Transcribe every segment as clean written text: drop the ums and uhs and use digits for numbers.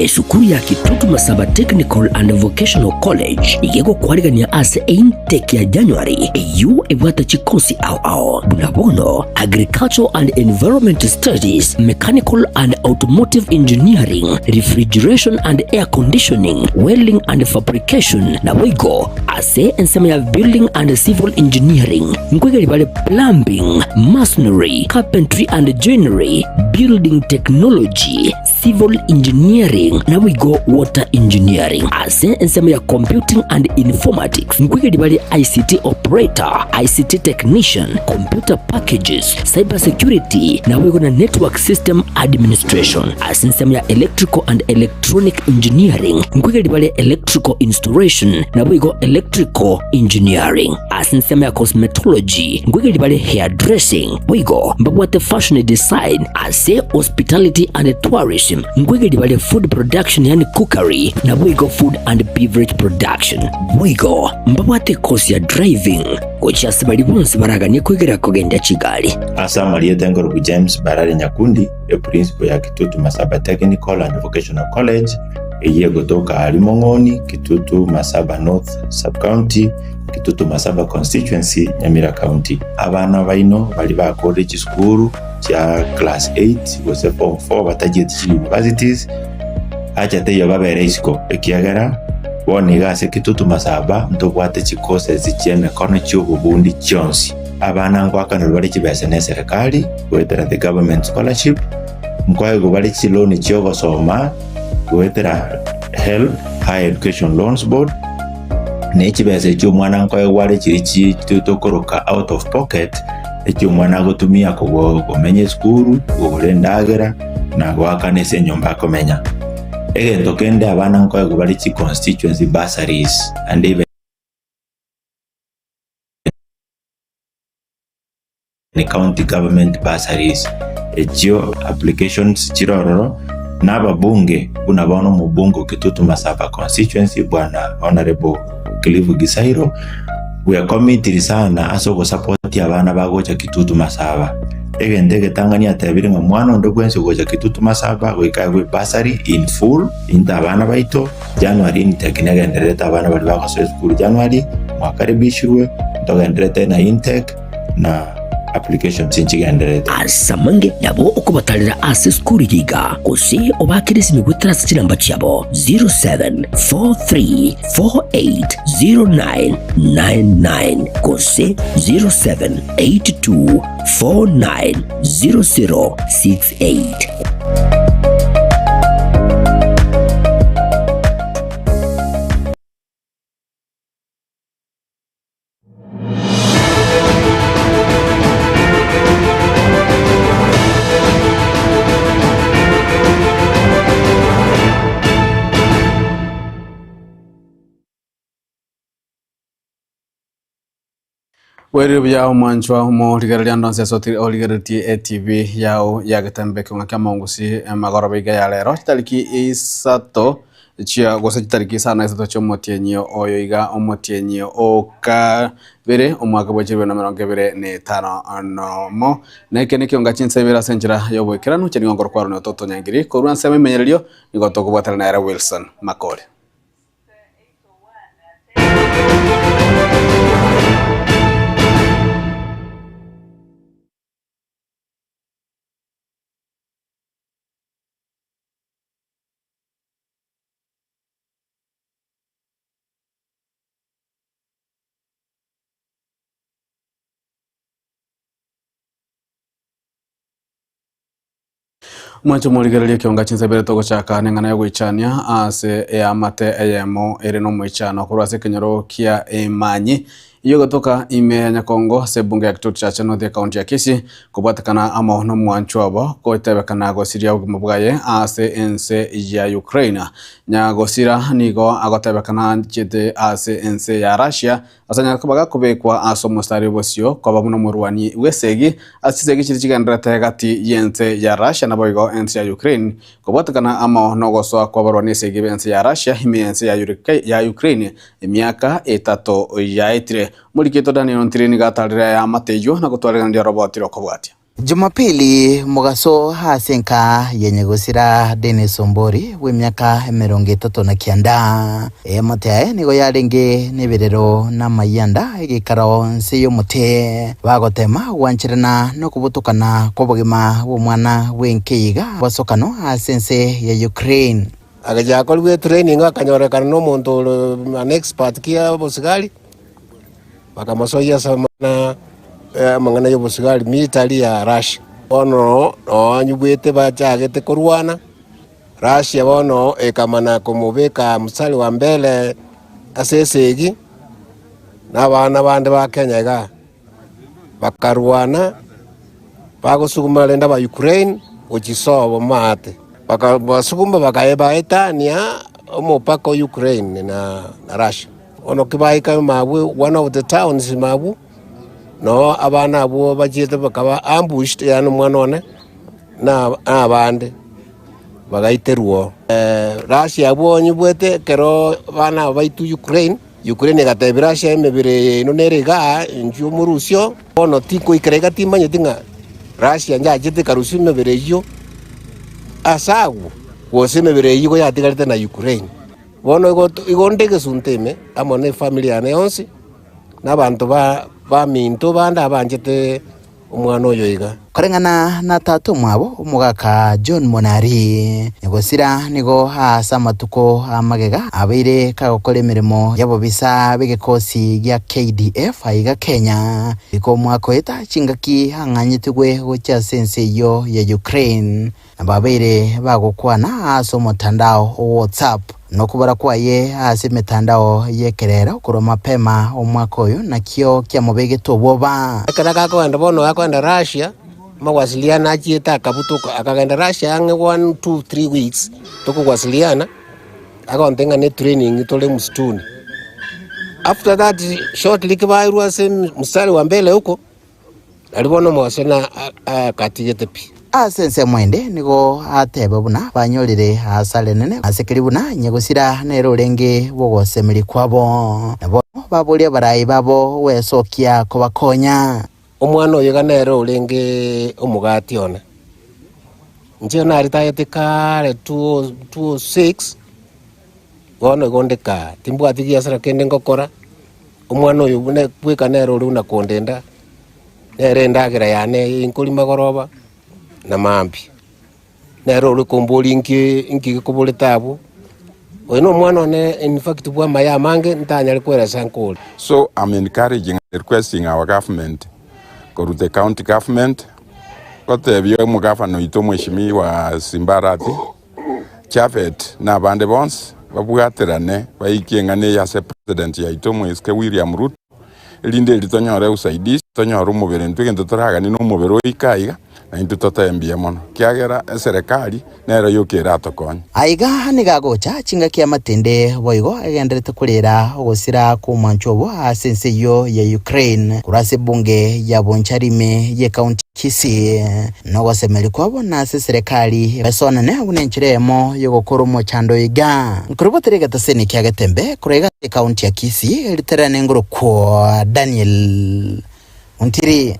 Esukuru ya Kitutu Masaba Technical and Vocational College iga egokwarigania ase eintake ya January eyio ebwate chikosi ao ao buna bono Agricultural and Environment Studies, Mechanical and Automotive Engineering, Refrigeration and Air Conditioning, Welding and Fabrication naboigo ase ensemo ya Building and Civil Engineering nkoigeri bare Plumbing, Masonry, Carpentry and Joinery, Building Technology, Civil Engineering naboigo Water Engineering. Ase ensemo ya Computing and Informatics nkoigeria bare ICT Operator, ICT Technician, Computer Packages, Cyber Security naboigo na Network System Administration. Ase ensemo ya Electrical and Electronic Engineering nkoigeria bare Electrical Installation naboigo Electrical Engineering. Ase ensemo ya Cosmetology nkoigeria bare Hairdressing boigo mbabwate Fashion Design Ase Hospitality and Tourism nkoigeria bare Food Production yaani Cookery naboigo Food and Beverage Production. Boigo mbabwate ekosi ya Driving gochia ase baria bonsi baraganie koigera kogendia chigari. Ase amarieta nkorokwa James Barare Nyakundi, eprincipo ya Kitutu Masaba Technical and Vocational College, eyio egotoka aaria Mong'oni, Kitutu Masaba North Sub-County, Kitutu Masaba Constituency, Nyamira County. Abana baino baria bakorire chisukuru chia class 8 gose form 4 batachieti chi universities, acha teiyo babere isiko ekiagera bono iga ase Kitutu Masaba ntobwate chi courses chia emekono chia obobundi chionsi. Abana ngoakanerwa bare chibesa na eserekari goetera the government scholarship, nkoegwa bare chiloan chia ogosoma goetera HELB, Higher Education Loans Board, ne chibesa echio omwana nkoegwa are chiria chi tokoroka out of pocket, eki omwana agotumia komenya esukuru, kogora endagera, na goakana ase enyomba akomenya. Egento kende abana nkoegwa bare chi constituency bursaries and even county government bursaries, echio applications chire ororo, na ababunge buna bono omobunge o Kitutu Masaba constituency bwana Honourable Cliff Gisairo, bwekomitiri sana ase ogosapotia abana bagocha Kitutu Masaba. Egento egetang'ani atebire ng'a omwana onde bwensi ogocha Kitutu Masaba goika aegwe ebursary in full into abana baito, January intake negendererete abana baria bagosoa esukuru January, mwakaribishirwe, ntogendererete na intake na applications nchigendererete. Ase amange nabo okobatarera ase esukuru eye iga, gose obaakere esimi goetera ase chinamba chiabo 0743480999 gose 0782490068. Bwerire buya omwanchwa omorigereria ande onsi ase origereretie etv yao ya getembe ekeng'wa kia omongusi emagoroba iga ya rero chitariki isato chia gose chitariki isano na isato chia omotienyi oyo iga omotienyi o kabere omwaka bwa chilifu na emerongo ebere na etano nomo. Na eke nekionga chinsa ibere ase enchera ya oboikeranu inche nigo nkorokwa Aaron Ototo Nyangiri korwa ensemo emenyererio nigo tokobwatana nere Wilson Makori. Mwanche morigererie ekionga chinsa ibere togochaka neng'ana y'ogoichania ase eamate eyemo ere nomoichano korwa ase ekenyoro kia Emanyi eyio egotoka ime ya Nyakongo ase ebunge ya Kitutu Chache North ekaunti ya Kisii kobwatekana amo nomwanchwa obo gotebekana gosiria obogima bwaye ase ense ya Ukraine. Nyagosira nigo agotebekana anchete ase ense ya Russia Ase anyare koba gakobekwa ase omosari obosio koba buna omorwani bw'esegi ase chisegi chiria chigendererete gati y'ense ya Russia naboigo ense ya Ukraine, kobwatekana amo nogosoa kw'abarwani esegi b'ense ya Russia ime y'ense ya Ukraine emiaka etato yaetire. Omoriki oito Daniel Ntiri nigo atarire aya amate ayio na gotwareganria oroboti rw'okobwatia. Jumapili mogaso ase enka ya nyagosira Dennis Ombori bw'emiaka 39. Eamate yaye nigo yarenge neberero na amayianda egeikaro nse y'omote, bagotema gwancherana nokobotokana kw'obogima bw'omwana bw'enkeiga bwasokano ase ense ya Ukraine. Agacha akorigwa etraining akanyorekana nomonto ore an expert ki obosigari, bakamosoyia ase amang'ana amang'ana y'obosigari military ya Russia. Bono noanyigwete bachagete korwana, Russia bono ekamana komobeka mstari wa mbele ase esegi, na abana bande ba Kenya igaa, bakarwana bagosuguma rende aba Ukraine gochia sobo maate, bakabasuguma bakabaetania omopaka o Ukraine na Russia. Bono ki baika mabwe one of the towns mabwo, noo abana abwo bachiete bakaba ambushed yaani omwana one na abande bagaiterwa oo. Russia abwo onyebwete ekero abana aba baitwa Ukraine, Ukraine egatebia Russia emebere yaino nere igaa inchuo morusie oo, bono tinkoikera iga timanyeti ng'a Russia njachete ekarusia emebere eyio ase agwo, gose emebere eyio igo yatigarete na Ukraine. Bono igo igo nde egesunte ime amo ne efamiri yane yonsi, na abanto ba baminto bande abanchete omwana oyo iga. Koreng'ana na tata omwabo, omogaka John Monari, nyagosira nigo aase amatuko a magega abeire kagokora emeremo y'obobisa b'egekosi gia KDF aiga Kenya. Riko omwaka oeta chingaki ang'anyetigwe gochia ase ense eyio ya Ukraine. Na babeire bagokwana ase omotandao o WhatsApp, na okobora kwaye ase emetandao y'ekerero korwa mapema omwaka oyo nakio kiamobegete obwoba. Ekero akogenda bono akogenda Russia, amawasiliano achiete akabutoka, akagenda Russia ang'e one, two, three weeks, tokowasiliana, agontebia ng'a ne training tore msituni. After that shortly kibairwe ase mstari wa mbele huko. Aria bono omogase na akatigete pi. Ase ensemo ende nigo ateba buna banyorire hasara enene ase keria buna nyagosira nere orenge bw'ogosemeria kwabo. Na bono baboria abarai babo gwesokia kobakonya. Omwana oyo iga nere orenge omogati one. Inche naritayete kare 2006, bono igo nde kaa, timbwati giasara kende ngokora. Omwana oyo buna bweka nere ore buna kondenda, nere endagera yane eye inkorima magoroba na mambia. Nere ore komboria inki inki gekoborete abwo, oyo na omwana one in fact bwa amaye amange ntanyare kweresa nkore. So I'm encouraging and requesting our government korwa the county government gotebia omogavana oito omweshimiwa Simba Arati, Japhet na abande bonsi babwaterane baikie eng'ana eye ase president yaito omoiseke William Ruto, erinde eri tonyore usaidizi, tonyore omobere intwe egento toraganie na omobere oike aiga, na intwe totoe mbuya mono, ekiagera eserekari nero yoka eratokonye. Aiga nigo agocha chingaki amatende boigo agenderete korera ogosira kw'omwancho obo ase ense eyio ya Ukraine korwa ase ebunge ya Bonchari ime y'ecounty ya Kisii. Nogosemeria kwabo nase eserekari besonane buna enchera eyemo y'ogokora omochando oyo iga. Nkorobotera egetaseni kia Getembe korwa iga ase ekaunti ya Kisii riterane ngorokwo Daniel Ontiri.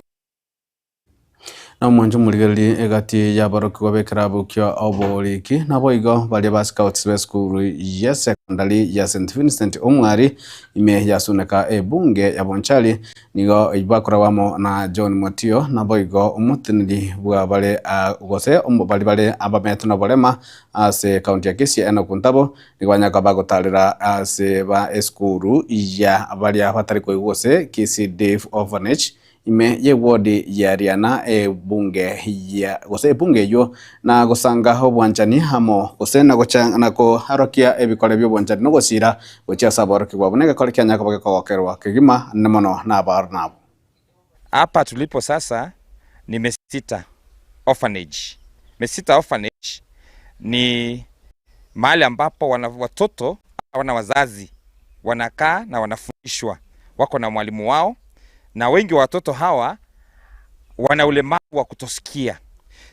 Na omwancho omorigererie egati y'aborokigwa b'ekerabu kia oboriki, naboigo baria ba scouts b'esukuru ya secondary ya St Vincent Omwari ime ya Suneka ebunge ya Bonchari, nigo bakoragwa amo na John Motio, naboigo omoteneneri bwa bare gose baria bare abametwe noborema ase ekaunti ya Kisii Enock Ntabo, nigo banyare koba bagotarera ase ba esukuru ya baria batari koigwa gose Kisii Deaf Orphanage. Ime y'ewodi ya Riana ebunge ya gose ebunge eyio na gosanga obwanchani amo gose na gocha na koarokia ebikore bi'obwanchani na ogosiira gochia ase aborokigwa buna egekore kianya koba gekogokerwa kegima ne mono nabarnabo. Hapa tulipo sasa ni Mesita Orphanage. Mesita Orphanage ni mahali ambapo wana watoto hawana wazazi wanakaa na wanafundishwa, wako na mwalimu wao, na wengi wa watoto hawa wana ulemavu wa kutosikia.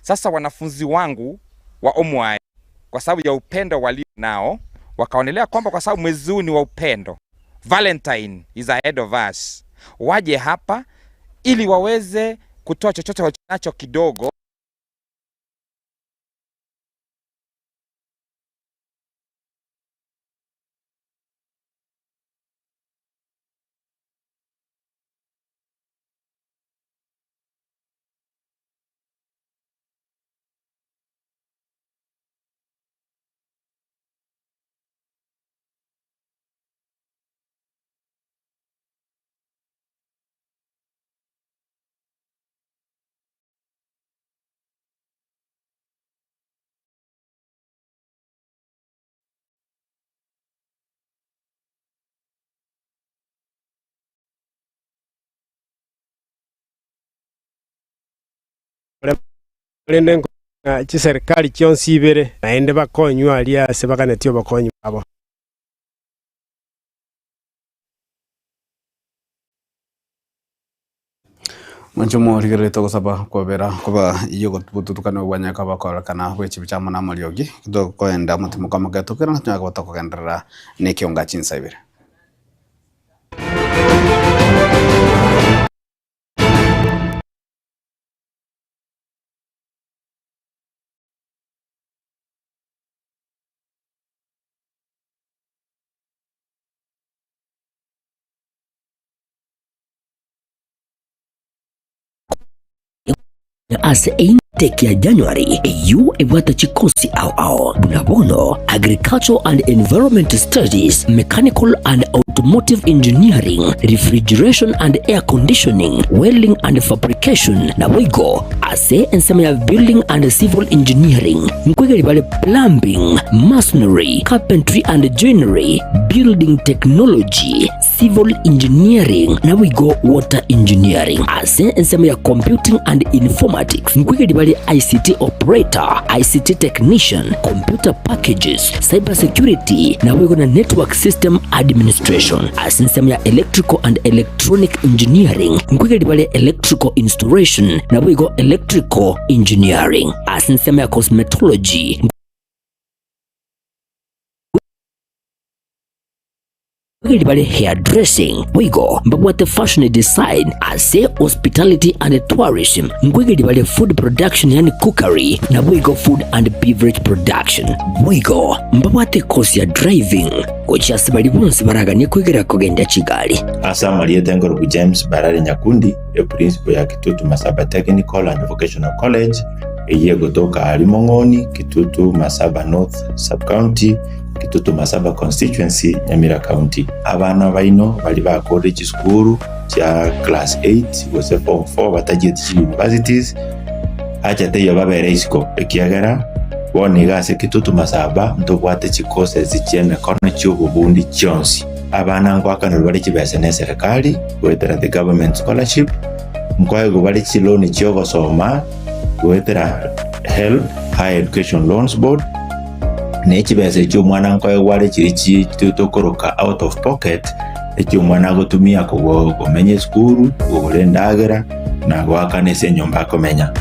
Sasa wanafunzi wangu wa Omwai, kwa sababu ya upendo walio nao, wakaonelea kwamba kwa sababu mwezi huu ni wa upendo, Valentine is ahead of us, waje hapa ili waweze kutoa chochote walichonacho kidogo. Korende ng'a chiserikari chionsi ibere naende bakonywe aria ase baganetie obokonyi bwabo. Mwanche omorigereria togosaba kwabera koba y'obotutukani bwa koba kororekana bwe chibicha amo na amariogi, tokoenda omotimoko omoke tokerana tonyare koba tokogenderera na ekionga chinsa ibere. Ase intake ya January eyio ebwate chikosi ao ao buna bono Agricultural and Environment Studies, Mechanical and Automotive Engineering, Refrigeration and Air Conditioning, Welding and Fabrication, naboigo ase ensemo ya Building and Civil Engineering nkoigeri bare Plumbing, Masonry, Carpentry and Joinery, Building Technology, Civil Engineering naboigo Water Engineering. Ase ensemo ya Computing and Informatics nkoigeri bare ICT Operator, ICT Technician, Computer Packages, Cyber Security naboigo na Network System Administration. Ase ensemo ya Electrical and Electronic Engineering nkoigeri bare Electrical Installation naboigo Electrical Engineering. Ase ensemo ya Cosmetology Nkoigeri bare Hairdressing boigo mbabwate Fashion Design ase Hospitality and Tourism nkoigeri bare Food Production yaani Cookery naboigo Food and Beverage Production. Boigo mbabwate ekosi ya Driving gochia ase baria bonsi baraganie koigera kogendia chigari. Ase amarieta enkorokwa James Barare Nyakundi, eprincipo ya Kitutu Masaba Technical and Vocational College, eyio egotoka aaria Mong'oni, Kitutu Masaba North Sub-County, Kitutu Masaba Constituency, Nyamira County. Abana baino baria bakorire chisukuru chia class 8 gose form 4 batachieti chi universities, acha teiyo babere isiko ekiagera bono iga ase Kitutu Masaba ntobwate chi courses chi'emekono chi'obobundi chionsi. Abana ngoakanerwa bare chibesa neserikali goetera the government scholarship, nkoegwa bare chiloan chi'ogosoma goetera HELB, Higher Education Loans Board, ne chibesa echio omwana nkoegwa are chiria chi tokoroka out of pocket, echio omwana agotumia kogo komenya esukuru, kogora endagera, na goakana ase enyomba akomenya.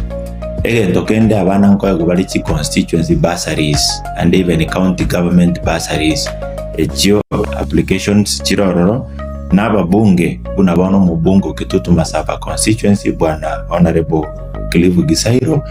Egento kende abana nkoegwa bare chi constituency bursaries and even county government bursaries, echio applications chire ororo, na ababunge buna bono omobunge o Kitutu Masaba constituency bwana Honourable Cliff Gisairo,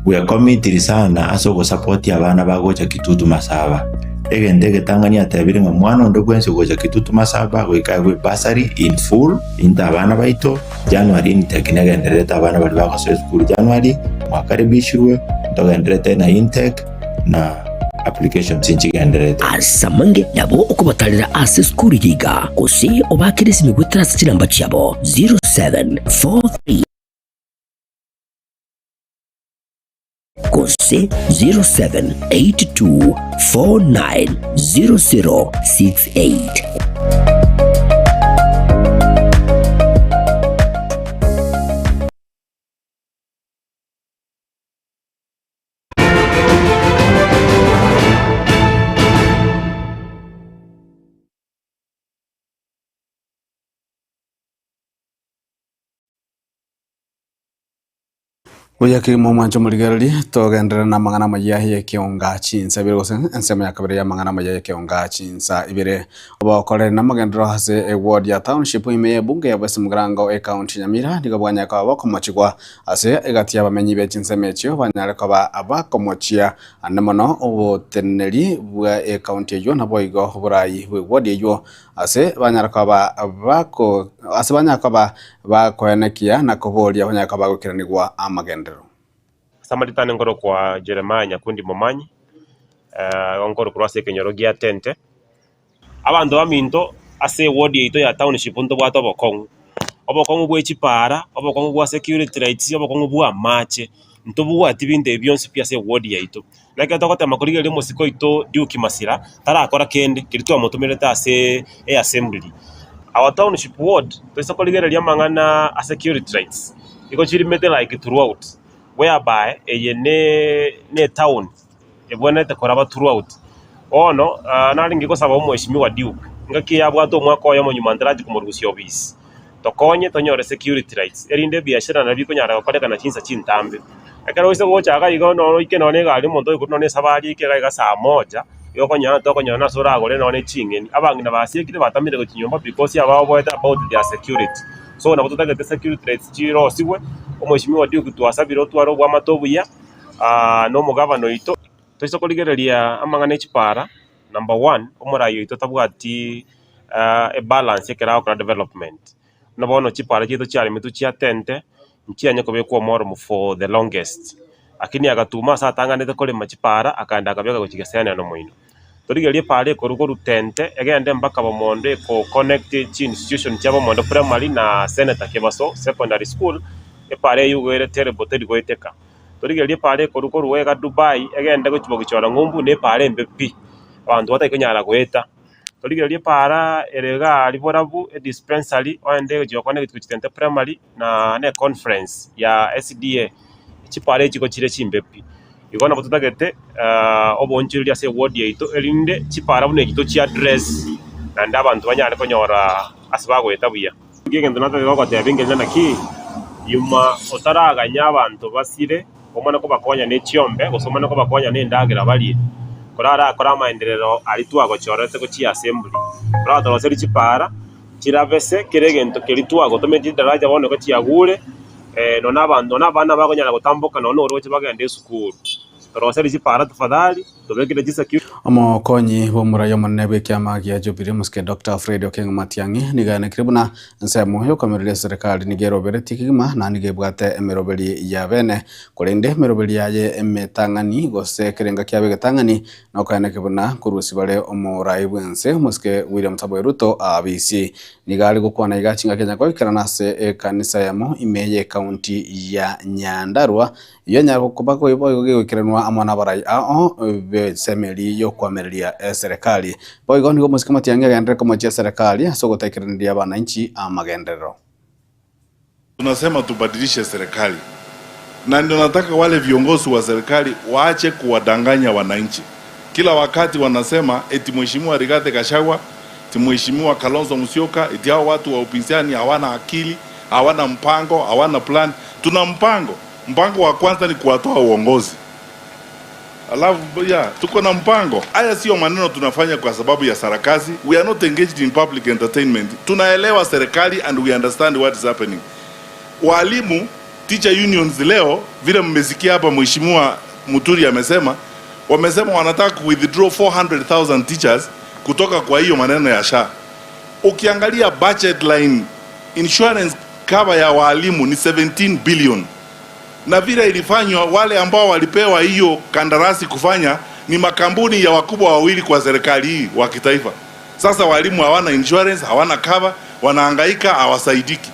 bwekomitiri sana ase ogosapotia abana bagocha Kitutu Masaba. Egento egetang'ani atebire ng'a mwana onde bwensi ogocha Kitutu Masaba goika aegwe bursary in full into abana baito, January intake negendererete abana baria bagosoa esukuru January mwakaribishirwe ntogendererete na intake na applications nchigendererete. Ase amange nabo okobatarera ase esukuru eye iga, gose obaakere esimi goetera ase chinamba chiabo 0743 gose 0782490068. Buya kegima omwanche omorigereria, togenderere namang'ana amaya y'ekeonga chinsa ibere gose ensemo ya kabere y'amang'ana amaya y'ekeonga chinsa ibere. Obokoreri namagenderero ase eward ya township ime y'ebunge ya West Mugirango ecounty ya Nyamira nigo bwanyare koba bokomochigwa ase egati y'abamenyi be chinsemo echio banyare koba abakomochia ande mono oboteneneri bwa ecounty eyio naboigo oborai bw'eward eyio Ase banyare koba bako ase banyare koba bakoenekia na koboria banyare koba bagoikeranigwa amagenderero. Ase amaritani nkorokwa Jeremiah Nyakundi Momanyi, igo nkorokwa ase ekenyoro gia Tente. Abanto baminto ase eward yaito ya township ntobwate obokong'u, obokong'u bwe chipara, obokong'u bwa security lights, obokong'u bwa amache, ntobwati binto ebi bionsi pi ase eward yaito. Na ekero togotema korigereria omosike oito Duke Masira, tarakora kende keria twamotomerete ase eassembly. Our township ward, toise korigereria amang'ana a security lights, igo chirimete like throughout, whereby eye ne ne etown ebwenerete koraba throughout. Bono narenge gosaba omweshimiwa Duke, engaki eye abwate omwaka oyomo nyuma ntarachi komorusia obisi, tokonye tonyore security lights, erinde ebiashara nabio bikonyara gokorekana chinsa chintambe. Ekero oise gocha iga iga noro oike nonye na egari omonto oye korwa nonye na esabari oike iga iga saa moja, igo okonyora tokonyora nase oragore nonye ching'eni. Abang'ina basiekire batamire gochia nyomba because abaoboete about their security. So nabo totagete security lights chirosigwe, omweshimiwa Duke twasabire otware obwamate obuya na omogavana oito. Toise korigereria amang'ana e chipara, number one, omorai oito tabwati ebalance ekero agokora development. Buna bono chipara chiaito chiaremetwe chia tente, nchianye kobekwa omoromo for the longest, lakini agatuma ase atang'anete korema chipara akaenda akabeka gochia geseneno moino. Torigererie epara ekorwa korwa tente egende mpaka bomondo eko connect chi institution chia bomondo primary na senator kebaso secondary school, epara eywo igo ere terrible teri goeteka. Torigererie epara ekorwa korwa iga Dubai egende gochia bogichora ng'umbu na epara embe pi, abanto batari konyara goeta. Torigererie epaara ere iga aria borabu, edispensary, oende gochia gokwana egetuko chitente primary, na ne conference ya SDA, chipaara echi igo chire chimbe pi. Igo nabo totagete oboonchoreria ase eward yaito erinde chipaara buna echi tochi address naende abanto banyare konyora ase bagoeta buya. Egento natagete gogotebia nkerende naki, nyuma otaraganya abanto basire, omane kobakonya ne chiombe, gose omane kobakonya nendagera barie, korarakore amaenderero aria twagochorete gochia assembly, koratoroserie chipaara, chirabese kera egento keria twagotometie chidaraja bono igo chiagure, nonya na abanto nonya na abana bakonyara gotamboka nonya na oroche bagende esukuru. Toroserie chipaara tafadhali, tobekere chisecurity. Omokonyi bw'omorai omonene bw'ekiama gia Jubilee Omosike Doctor Fred Okengo Matiang'i nigo ayanekire buna ensemo y'okomereria eserekari nigo eroberetie kegima na nigo ebwate emeroberi ya bene korende emeroberi yaye emetang'ani gose ekerenga kiabo egetang'ani nokoyaneke buna korusia bare omorai bw'ense Omosike William Samoei Ruto aabisi. Nigo are gokwana iga chingaki onye goikerana ase ekanisa eyemo ime y'ecounty ya Nyandarua Eyio enyare gokoba boigo gegoikeranwa amo nabarai ao b'esemeri y'okoamereria eserekari. Boigo nigo omosike Matiang'i agenderere komochia eserekari ase ogotaikeraneria abananchi amagenderero. Tunasema tubadilishe serikali na ndio nataka wale viongozi wa serikali waache kuwadanganya wananchi. Kila wakati wanasema eti Mheshimiwa Rigathi Gachagua, eti Mheshimiwa Kalonzo Musyoka, eti hao watu wa upinzani hawana akili, hawana mpango, hawana plan. Tuna mpango. Mpango wa kwanza ni kuwatoa uongozi. Alafu yeah, tuko na mpango. Haya sio maneno tunafanya kwa sababu ya sarakasi. We are not engaged in public entertainment. Tunaelewa serikali and we understand what is happening. Walimu, teacher unions leo vile mmesikia hapa Mheshimiwa Muturi amesema, wamesema wanataka ku withdraw 400,000 teachers kutoka kwa hiyo maneno ya SHA. Ukiangalia budget line insurance cover ya walimu ni 17 billion na vile ilifanywa, wale ambao walipewa hiyo kandarasi kufanya ni makampuni ya wakubwa wawili kwa serikali hii wa kitaifa. Sasa walimu hawana insurance, hawana cover, wanahangaika, hawasaidiki.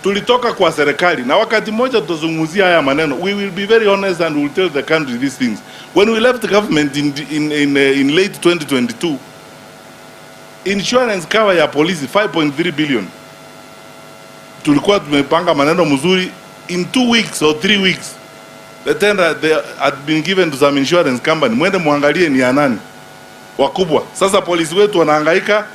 Tulitoka kwa serikali na wakati mmoja tutazungumzia haya maneno. We will be very honest and we will tell the country these things. When we left the government in, in, in, in late 2022, insurance cover ya polisi 5.3 billion tulikuwa tumepanga maneno mzuri in 2 weeks or 3 weeks the tender they had been given to some insurance company mwende muangalie ni ya nani wakubwa sasa polisi wetu wanahangaika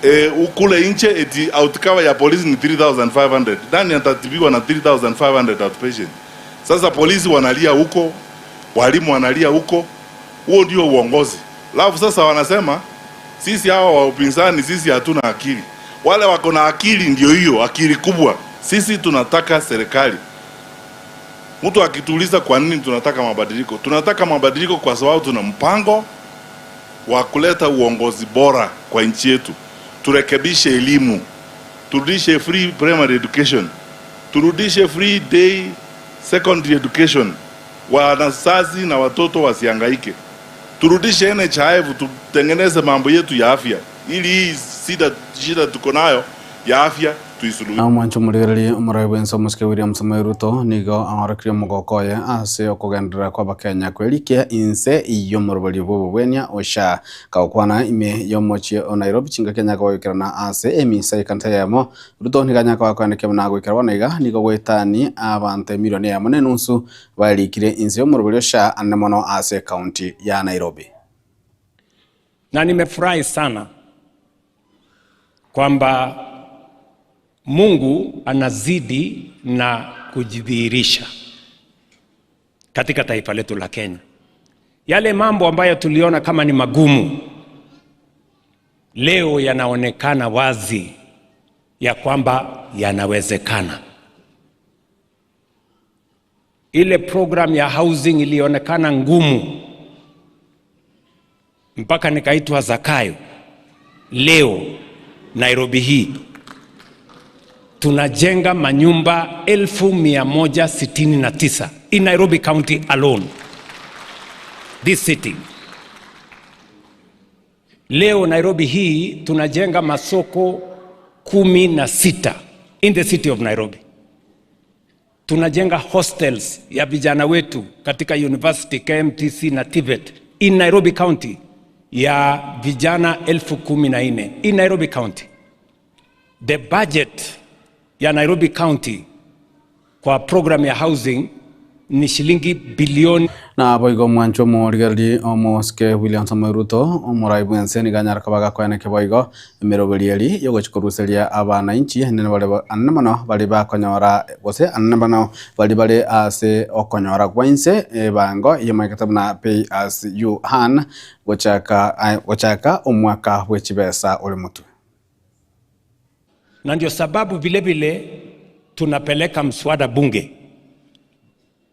eh, kule nje eti outcover ya polisi ni 3500 nani atatibiwa na 3500 outpatient? Sasa polisi wanalia huko, walimu wanalia huko, huo ndio uongozi. Alafu sasa wanasema sisi hawa wa upinzani, sisi hatuna akili. Wale wako na akili ndio hiyo akili kubwa. Sisi tunataka serikali. Mtu akituuliza kwa nini tunataka mabadiliko, tunataka mabadiliko kwa sababu tuna mpango wa kuleta uongozi bora kwa nchi yetu. Turekebishe elimu, turudishe free primary education, turudishe free day secondary education, wanazazi na watoto wasihangaike. Turudishe NHIF, tutengeneze mambo yetu ya afya, ili hii shida shida tuko nayo ya afya tuisuluhishe. Na omwancho omorigereria omorai bwense omosike William Samoei Ruto nigo aorokirie omogoko oye ase okogenderera kwa abakenya kwerikia inse y'omoroberio bwa obobwenia osha kagokwana ime y'omochie o Nairobi chingaki anyare kogoikerana ase emisa y'ekanisa eyemo. Ruto nigo anyare koba akoenekia buna goikera bono iga nigo goetani abanto emilioni eyemo na enusu barikire inse y'omoroberio osha anene mono ase ecounty ya Nairobi. Na nimefurahi sana kwamba Mungu anazidi na kujidhihirisha katika taifa letu la Kenya. Yale mambo ambayo tuliona kama ni magumu leo yanaonekana wazi ya kwamba yanawezekana. Ile program ya housing ilionekana ngumu mpaka nikaitwa Zakayo. Leo Nairobi hii tunajenga manyumba 1,169 in Nairobi County alone, this city. Leo Nairobi hii tunajenga masoko 16 in the city of Nairobi. Tunajenga hostels ya vijana wetu katika university KMTC na TVET in Nairobi County ya vijana 14,000 in Nairobi County. The budget ya Nairobi County kwa program ya housing ni shilingi bilioni Naboigo omwancho omorigereria omosike William Samoei Ruto omorai bwense nigo anyare koba gakoeneke boigo emeroberi eri yogochia koruseria abananchi anene bare anene mono baria bakonyora gose anene mono baria bare ase okonyora kwa inse ebango eyemaegete buna pay as you earn gochaka gochaka omwaka bwe chibesa ore motwe. Na ndio sababu vile vile tunapeleka mswada bunge,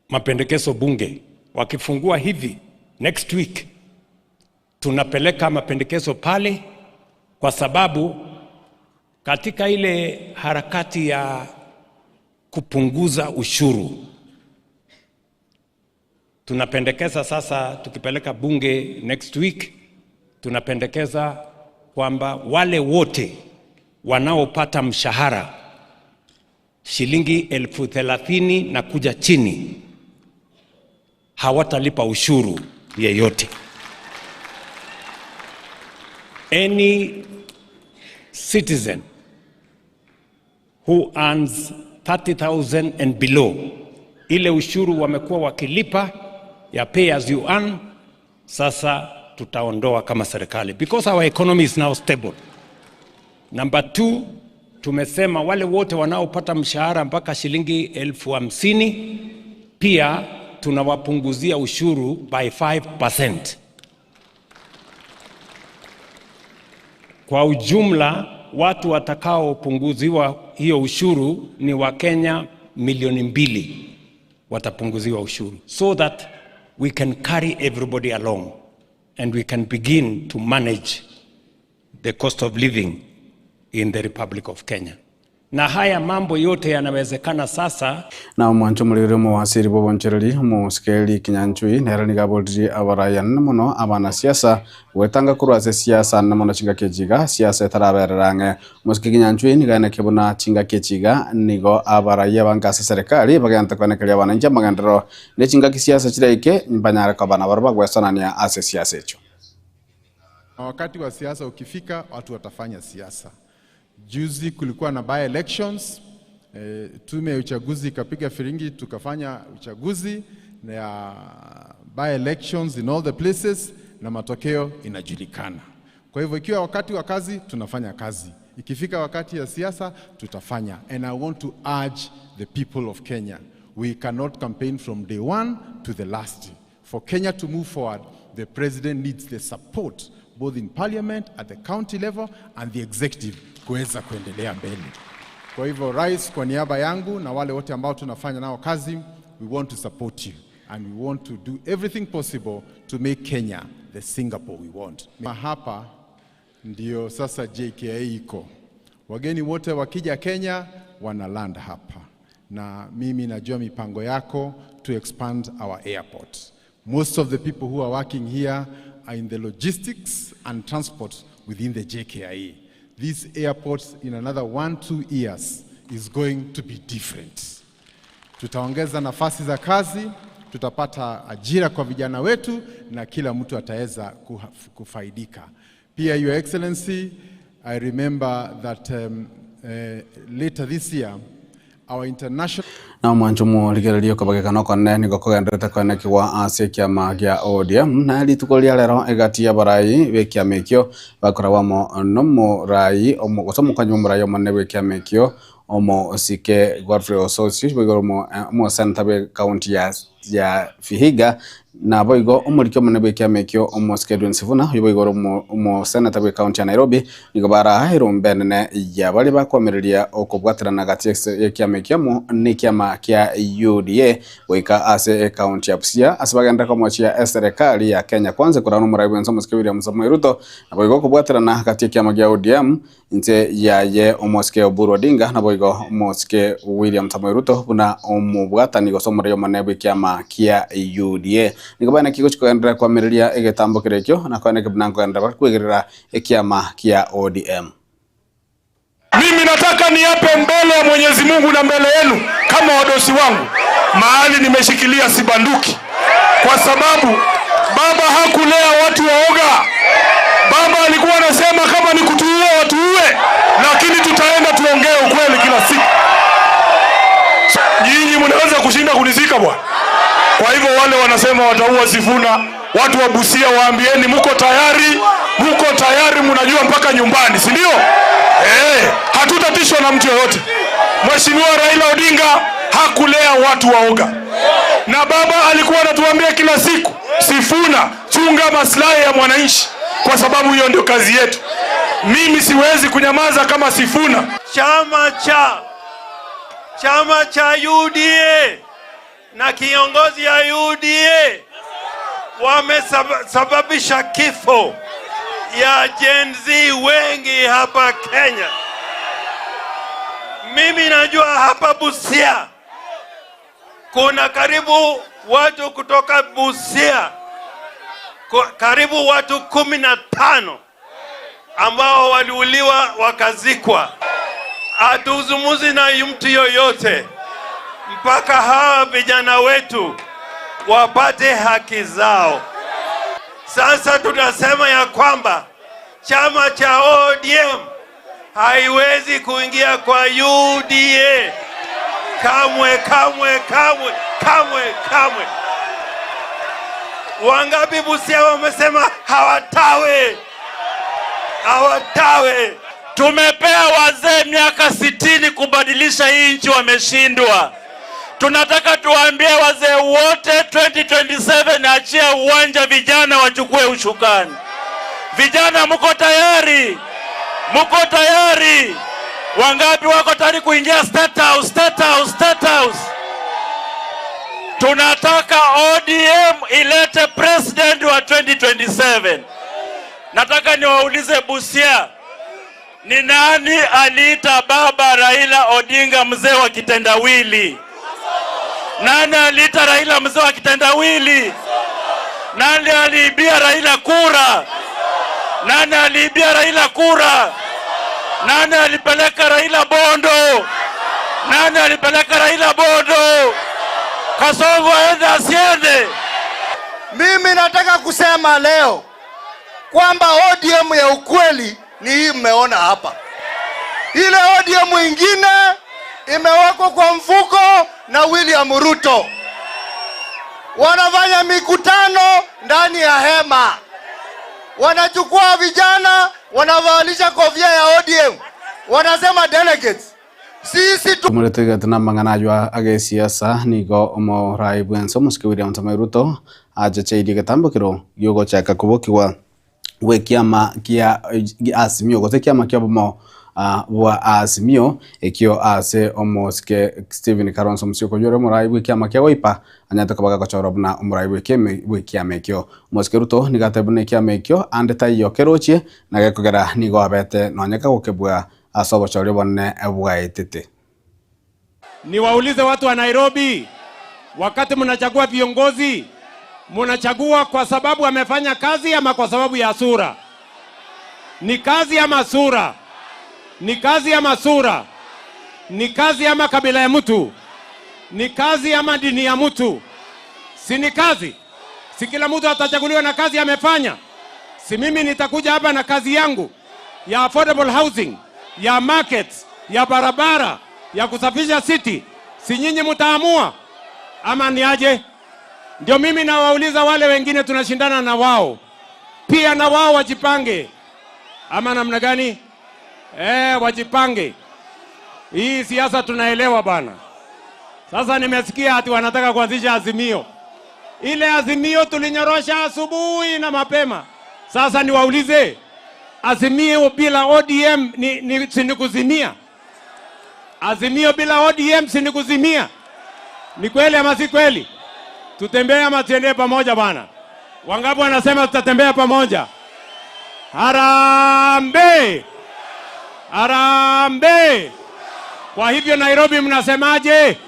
mapendekezo bunge, wakifungua hivi next week tunapeleka mapendekezo pale, kwa sababu katika ile harakati ya kupunguza ushuru tunapendekeza sasa, tukipeleka bunge next week, tunapendekeza kwamba wale wote wanaopata mshahara shilingi 30,000 na kuja chini hawatalipa ushuru yeyote. Any citizen who earns 30,000 and below, ile ushuru wamekuwa wakilipa ya pay as you earn, sasa tutaondoa kama serikali because our economy is now stable. Number 2, tumesema wale wote wanaopata mshahara mpaka shilingi 50,000 pia tunawapunguzia ushuru by 5%. Kwa ujumla watu watakaopunguziwa hiyo ushuru ni Wakenya milioni 2 watapunguziwa ushuru, so that we can carry everybody along and we can begin to manage the cost of living in the Republic of Kenya. Na haya mambo yote yanawezekana sasa. Na omwancho omorere omowasiri bwa obonchereri omosikeri Kinyanchui nere nigo aboririe abarai anene mono abanasiasa gwetanga korwa ase siasa anene mono chingaki echi iga siasa etaraberera ang'e. Omosike Kinyanchui nigo aenekia buna chingaki echi iga nigo abarai abange ase serikali bagente koenekeria abananchi amagenderero ne chingaki siasa chiraike mbanyare koba nabarobwo bagwesanania ase siasa echio. Na wakati wa siasa ukifika, watu watafanya siasa. Juzi kulikuwa na by elections, tume ya uchaguzi ikapiga firingi, tukafanya uchaguzi na by elections in all the places, na matokeo inajulikana. Kwa hivyo ikiwa wakati wa kazi tunafanya kazi, ikifika wakati ya siasa tutafanya. And I want to urge the people of Kenya, We cannot campaign from day one to the last. For Kenya to move forward, the president needs the support both in parliament, at the county level and the executive kuweza kuendelea mbele. Kwa hivyo rais, kwa niaba yangu na wale wote ambao tunafanya nao kazi, we want to support you and we want to do everything possible to make Kenya the Singapore we want. Hapa ndio sasa JKIA iko. Wageni wote wakija Kenya wana land hapa, na mimi najua mipango yako to expand our airport. Most of the people who are working here are in the logistics and transport within the JKIA. This airport in another 1, 2 years is going to be different. Tutaongeza nafasi za kazi, tutapata ajira kwa vijana wetu na kila mtu ataweza kufaidika. Pia Your Excellency, I remember that later this year our international Na omwancho omorigereria okobagekana okonene nigo kogenderete koenekigwa ase ekiama gia ODM na rituko ria rero egati ya abarai ba ekiama ekio bakoragwa amo nomorai gose omokonyi bwa omorai omonene bwa ekiama ekio omosike Godfrey Osotsi boigo omoseneta bwa ekaunti ya ya Vihiga Naboigo omoriki omonene bw'ekiama ekio, omosike Edwin Sifuna, oyio boigo ore omoseneta bw'ecounty ya Nairobi, nigo baraa erombe enene ya baria bakoamereria okobwaterana gati y'ekiama ekio amo nekiama kia UDA goika ase ecounty ya Busia ase bagenderere komochia eserekari ya Kenya Kwanza korana nomorai bwense omosike William Samoei Ruto naboigo okobwaterana gati y'ekiama gia ODM Inse yaye omosike Oburu Odinga naboigo omosike William Samoei Ruto buna omobwatani gose omorai omonene bw'ekiama kia UDA. Nigo baeneki gochia kogenderera koamereria egetambo kere ekio na koeneki buna nkogenderera bare kwegerera ekiama kia ODM. Mimi nataka niape mbele ya Mwenyezi Mungu na mbele yenu kama wadosi wangu, mahali nimeshikilia sibanduki, kwa sababu baba hakulea watu waoga. Baba alikuwa anasema kama ni kutuua watuue, lakini tutaenda tuongee ukweli kila siku. Nyinyi mnaweza kushinda kunizika bwana. Kwa hivyo wale wanasema wataua Sifuna, watu wa Busia waambieni muko tayari, muko tayari, mnajua mpaka nyumbani, si ndio? Hatutatishwa na mtu yoyote. Mheshimiwa Raila Odinga hakulea watu waoga, na baba alikuwa anatuambia kila siku, Sifuna, chunga maslahi ya mwananchi, kwa sababu hiyo ndio kazi yetu. Mimi siwezi kunyamaza kama Sifuna. Chama cha UDA na kiongozi ya UDA wamesababisha kifo ya Gen Z wengi hapa Kenya. Mimi najua hapa Busia kuna karibu watu kutoka Busia, karibu watu 15 ambao waliuliwa wakazikwa. Hatuzungumzi na mtu yoyote mpaka hawa vijana wetu wapate haki zao. Sasa tunasema ya kwamba chama cha ODM haiwezi kuingia kwa UDA kamwe, kamwe, kamwe, kamwe, kamwe. Wangapi Busia wamesema hawatawe, hawatawe. Tumepea wazee miaka 60 kubadilisha hii nchi, wameshindwa. Tunataka tuwaambie wazee wote 2027, achia uwanja, vijana wachukue ushukani. Vijana mko tayari? Mko tayari? Wangapi wako tayari kuingia State House, State House, State House? Tunataka ODM ilete president wa 2027. Nataka niwaulize Busia, ni nani aliita baba Raila Odinga mzee wa kitendawili? Nani aliita Raila mzee wa kitendawili? Nani aliibia Raila kura? Nani aliibia Raila kura? Nani alipeleka Raila Bondo? Nani alipeleka Raila Bondo? Kasongo aende asiende? Mimi nataka kusema leo kwamba ODM ya ukweli ni hii mmeona hapa. Ile ODM ingine imewekwa kwa mfuko na William Ruto. Wanafanya mikutano ndani ya hema, wanachukua vijana wanavalisha kofia ya ODM, wanasema delegates. Sisi tu Tumorete namang'ana ayio agesiasa nigo omorai bwense omosike William Samoei Ruto achecheirie egetambokero giogochaka kobokigwa gw'ekiama kia Azimio gose ekiama ki'obomo bwa Azimio ekio ase omosike Stephen Kalonzo Musyoka oyio ore omorai bw'ekiama kia Wiper anyarete koba gagochorwa buna omorai bw'ekiama ekio. Omosike Ruto nigo atebire buna ekiama ekio ande taiyo kerochie na gekogera nigo abete nonye kagokebua ase obochori obonene bwaetete. Niwaulize watu wa Nairobi, wakati mnachagua viongozi, mnachagua kwa sababu amefanya kazi ama kwa sababu ya sura? Ni kazi ama sura? Ni kazi ama sura? Ni kazi ama kabila ya mtu? Ni kazi ama dini ya mtu? Si ni kazi? Si kila mtu atachaguliwa na kazi amefanya? Si mimi nitakuja hapa na kazi yangu ya affordable housing, ya markets, ya barabara, ya kusafisha city. Si nyinyi mtaamua ama ni aje? Ndio mimi nawauliza wale wengine tunashindana na wao pia, na wao wajipange ama namna gani? Eh, wajipange. Hii siasa tunaelewa bana. Sasa nimesikia ati wanataka kuanzisha azimio. Ile azimio tulinyorosha asubuhi na mapema. Sasa niwaulize, azimio bila ODM ni, ni, si ni kuzimia? Azimio bila ODM si ni kuzimia? Ni kweli ama si kweli? Tutembee ama tuendee pamoja bwana? Wangapi wanasema tutatembea pamoja? Harambee! Harambee! Kwa hivyo Nairobi mnasemaje?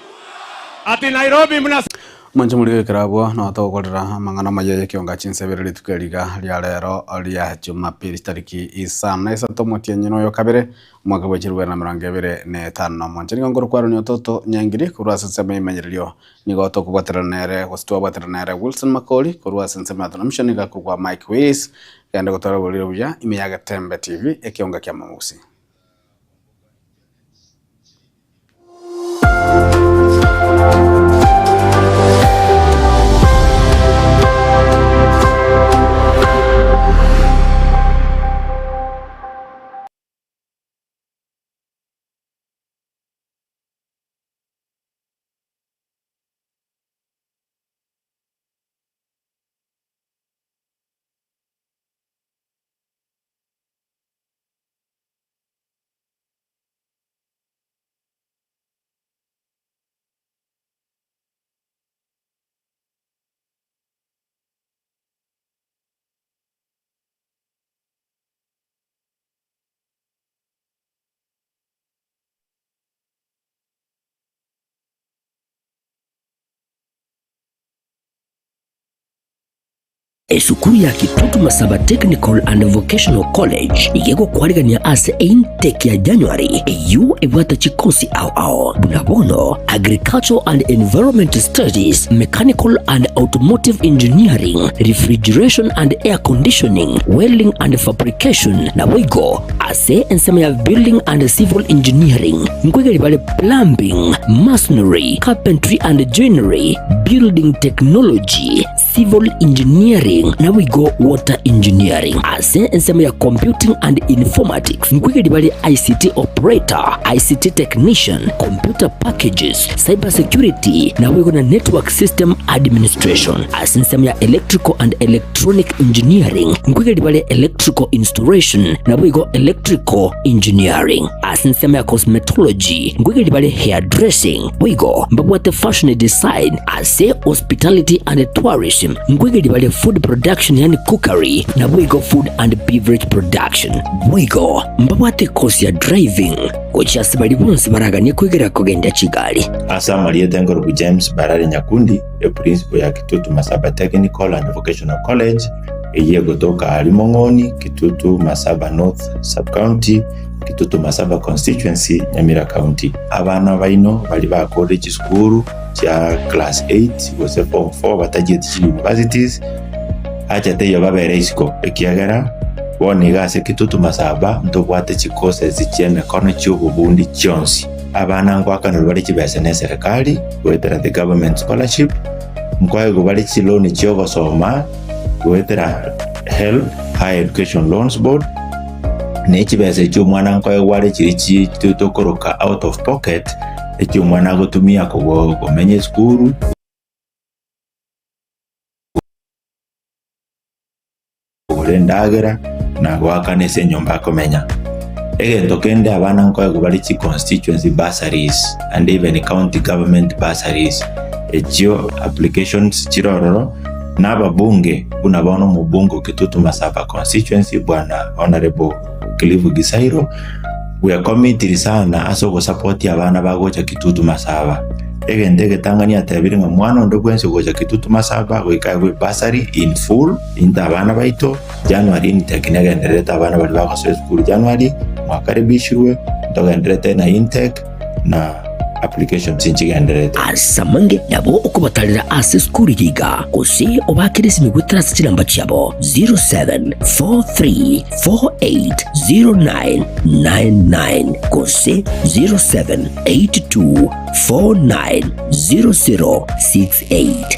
Ati Nairobi mnasemaje? Mwanche more goikera abwo nao togokorera amang'ana amaya y'ekionga chinsebere rituko eriga ria rero ria Jumapili chitariki isano na isato omotienyi na oyo kabere omwaka bwe chirubere na emerongo ebere na etano. Mwanche nigo nkorokwa Aaron Ototo Nyangiri korwa ase ensemo y'emenyererrio nigo tokobwaterana nere gose twabwaterana nere Wilson Makori korwa ase ensemo ya Tonamisho nigo akorokwa Mike Willis genda gotwara oboriri obuya ime ya Getembe TV ekionga kia Momogusi. Esukuru ya Kitutu Masaba Technical and Vocational College iga egokwarigania ase eintake ya January eyio ebwate chikosi ao ao buna bono Agricultural and Environment Studies, Mechanical and Automotive Engineering, Refrigeration and Air Conditioning, Welding and Fabrication naboigo ase ensemo ya Building and Civil Engineering nkoigeri bare Plumbing, Masonry, Carpentry and Joinery, Building Technology, Civil Engineering naboigo Water Engineering. Ase ensemo ya Computing and Informatics nkoigeri bare ICT Operator, ICT Technician, Computer Packages, Cyber Security naboigo na Network System Administration. Ase ensemo ya Electrical and Electronic Engineering nkoigeri bare Electrical Installation naboigo Electrical Engineering. Ase ensemo ya Cosmetology nkoigeri bare Hairdressing boigo mbabwate Fashion Design Ase Hospitality and Tourism nkoigeria bare Food Production yaani Cookery naboigo Food and Beverage Production. Boigo mbabwate ekosi ya Driving gochia ase baria bonsi baraganie koigera kogendia chigari. Ase amarieta enkorubu James Barare Nyakundi, eprincipo ya Kitutu Masaba Technical and Vocational College, eyio egotoka aria Mong'oni, Kitutu Masaba North Sub-County, Kitutu Masaba Constituency, Nyamira County. Abana baino baria bakorire chisukuru chia class 8 gose form 4 batachieti chi universities, acha teiyo babere isiko ekiagera bono iga ase Kitutu Masaba ntobwate chi courses chia emekono chia obobundi chionsi. Abana ngoakanerwa bare chibesa ne eserekari goetera the government scholarship, nkoegwa bare chiloan chia ogosoma goetera HELB, Higher Education Loans Board. Ne chibesa echio omwana nkoegwa are chiria chi tokoroka out of pocket, echio omwana agotumia kogo komenya esukuru. Kogora endagera na goakana ase enyomba akomenya. Egento kende abana nkoegwa bare chi constituency bursaries and even county government bursaries echio applications chire ororo na ababunge buna bono omobunge o Kitutu Masaba constituency bwana Honourable Cliff Gisairo bwekomitiri sana ase ogosapotia abana bagocha Kitutu Masaba. Egento egetang'ani atebire ng'a mwana onde bwensi ogocha Kitutu Masaba goika aegwe bursary in full. Into abana baito, January intake negendererete abana baria bagosoa esukuru January, mwakaribishirwe, ntogendererete na intake na applications nchigendererete. Ase amange nabo okobatarera ase esukuru eye iga, gose obakere esimi goetera ase chinamba chiabo 0743480999 gose 0782490068.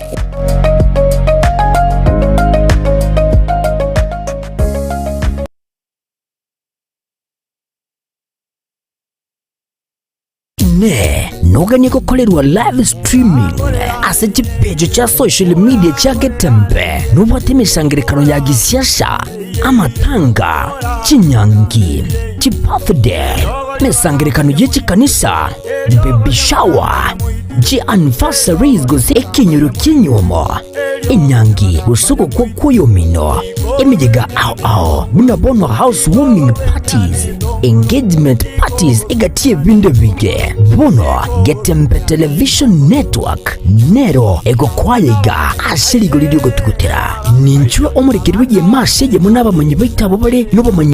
Inee! Noganie gokorerwa live streaming ase chipeji chia social media chia Getembe? Nobwate emesangerekano ya gisiasa, amatanga, chinyangi, chibirthday, emesangerekano ye chikanisa, baby shower, chianniversaries gose ekenyoro ki'enyuomo, enyangi gose ogokwa kw'oyomino, emeyega ao ao buna bono house warming parties, engagement parties egati y'ebinto ebinge. Bono Getembe Television Network nero egokwaya iga ase rigori ri'ogotugutera. Ninchwe omorekereri bw'egeema ase eyemo n'abamanyi baito abwo bare nobomanyi.